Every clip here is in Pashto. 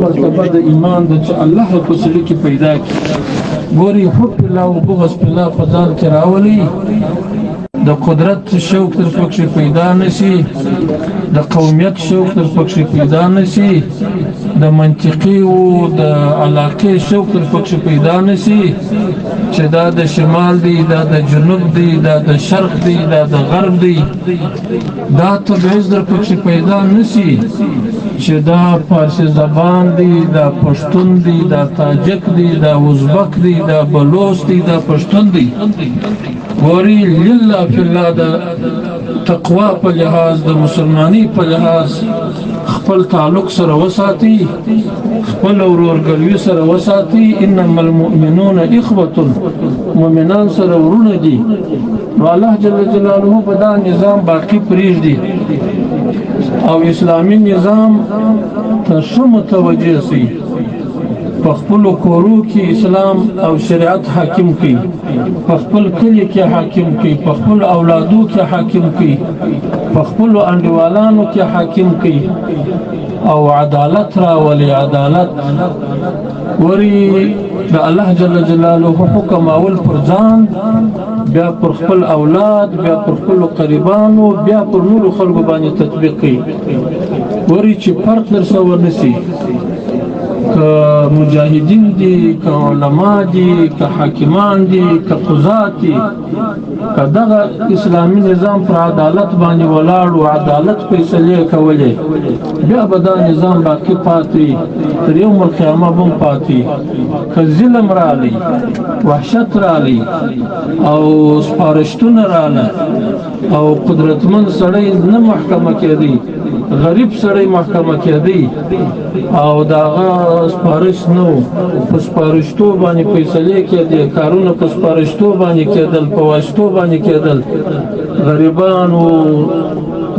مرتبه د ایمان د چې الله په سړي کې پیدا کړي. ګوري حب الله او بغض په الله په ځان کې راولي، د قدرت شوق تر پکښې پیدا نشي، د قومیت شوق تر پکښې پیدا نشي، د منطقي او د علاقې شوق تر پکښې پیدا نشي چې دا د شمال دی، دا د جنوب دی، دا د شرق دی، دا د غرب دی. دا تبعیض در پکښې پیدا نشي چې دا فارسي زبان دی، دا پښتون دی، دا تاجک دی، دا ازبک دی، دا بلوچ دی، دا پښتون دی. ګوري لله فی الله د تقوا په لحاظ، د مسلمانی په لحاظ خپل تعلق سره وساتي، خپل ورورګلوي سره وساتي. انما المؤمنون اخوه، مؤمنان سره ورونه دي. نو الله جل جلاله په دا نظام باقی پریږدي او اسلامي نظام ته ښه متوجه سي. په خپل کورو کې اسلام او شریعت حاکم کړي، په خپل کلی کې حاکم کړي، په خپل اولادو کې حاکم کړي، په خپل انډیوالانو کې حاکم کړي او عدالت راولي. عدالت وري د الله جل جلاله حکم اول پر ځان، بیا پر خپل اولاد، بیا پر خپل قریبانو، بیا پر نورو خلکو باندې تطبیق کړي. وري چې فرق در سره ورنسي، که مجاهدین دي، که علما دي، که حاکمان دي، که قضات دي، که دغه اسلامي نظام پر عدالت باندې ولاړ او عدالت فیصلې کولې، بیا به دا نظام باقي پاتې تر یوم القیامه به هم پاتې. که ظلم راغی، وحشت راغی او سپارښتونه راغله او قدرتمن سړی نه محکمه کېدی، غریب سړی محکمه کېدی او داغه سپارښت نه و، په سپارښتو باندې فیصلې کېدې، کارونه په سپارښتو باندې کېدل، په واسطو باندې کېدل. غریبان و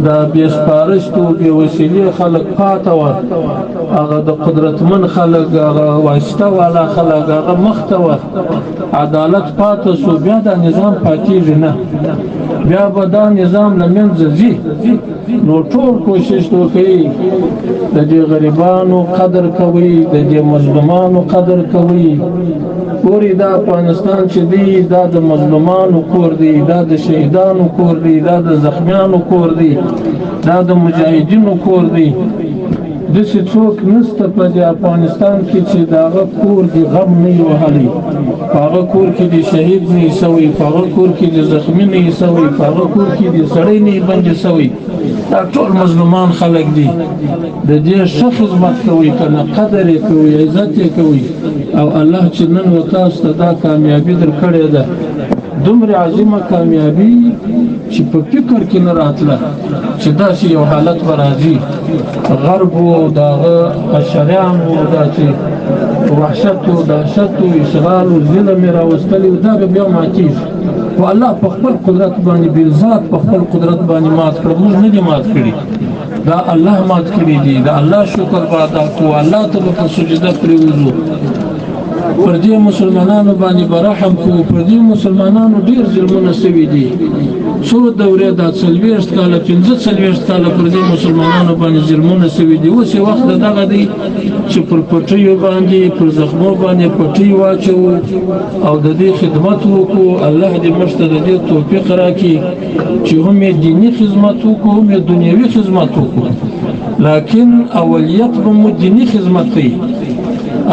دا بې سپارښتو بې وسیلې خلک پاته وه، هغه د قدرتمن خلک، هغه واسطه والا خلک، هغه مخته وه. عدالت پاته سو، بیا دا نظام پاتېږي نه، بیا به دا نظام له منځه ځي. نو ټول کوشش وکړئ، د دې غریبانو قدر کوئ، د دې مظلومانو قدر کوئ. ګوري دا افغانستان چې دی، دا د مظلومانو کور دی، دا د شهیدانو کور دی، دا د زخمیانو کور دی، دا د مجاهدینو کور دی. داسې څوک نشته په دې افغانستان کې چې د هغه کور دې غم نه وي وهلی، په هغه کور کې دې شهید نه وي سوی، په هغه کور کې دې زخمي نه وي سوی، په هغه کور کې دې سړی نه وي بندي سوی. دا ټول مظلومان خلک دي. د دې ښه خدمت کوئ که نه، قدر یې کوئ، عزت یې کوئ. او الله چې نن و تاسو ته دا کامیابي درکړې ده، دومره عظیمه کامیابي چې په فکر کې نه راتله چې داسې یو حالت به راځي. غرب و، د هغه اشریان و، داسې وحشت و، دهشت و، اشغال و، ظلم یې راوستلی و، دا به بیا ماتېږي. خو الله په خپل قدرت باندې، بالذات په خپل قدرت باندې مات کړ، موږ نه دي مات کړي، دا الله مات کړي دي. د الله شکر به ادا کړو، الله ته به په سجده پرېوځو. پر دې مسلمانانو باندې به رحم کوو. پر دې مسلمانانو ډېر ظلمونه سوي دي، څو دورې، دا 40 کاله، 45 کاله پر دې مسلمانانو باندې ظلمونه سوي دي. اوس یې وخت دغه دی چې پر پټیو باندې، پر زخمو باندې پټۍ واچوو او د دې خدمت وکړو. الله دې موږ ته د دې توفیق راکړي چې هم یې دیني خدمت وکړو، هم یې دنیوي خدمت وکړو، لکن اولیت به مو دیني خدمت دی.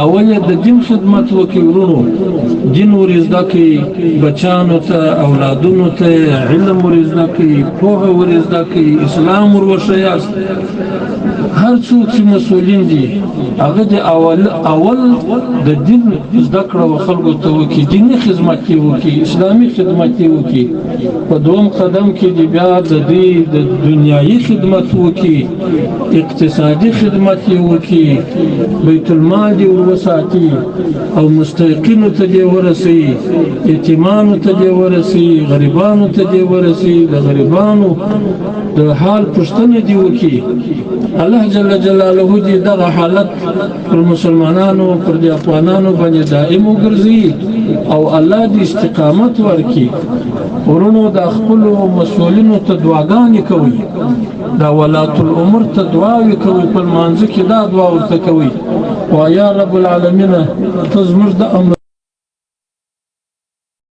اول د دین خدمت وکړي. ورونو، دین ور زده کړئ، بچانو ته، اولادونو ته علم ور زده کړئ، پوهه ور زده کړئ، اسلام ور وښیاست. هر څوک چې مسؤلین دي، هغه د اول د دین زده کړه و خلکو ته وکړي، دیني خدمت یې وکړي، اسلامي خدمت یې وکړي. په دوم قدم کې دی بیا د دې د دنیایي خدمت وکړي، اقتصادي خدمت یې وکړي، بیت المال دې ور وساتي او مستحقینو ته دې ورسي، یتیمانو ته دې ورسي، غریبانو ته دې ورسي، د غریبانو د حال پوښتنه دې وکړي. الله جل جلاله دې دغه حالت پر مسلمانانو، پر دې افغانانو باندې دائم وګرځي او الله دې استقامت ورکړي. ورونو، د خپلو مسؤلینو ته دعاګانې کوي، دا ولات الامور ته دعاوې کوي، په لمانځه کې دا دعا ورته کوي و یا رب العالمین، ته زموږ د امر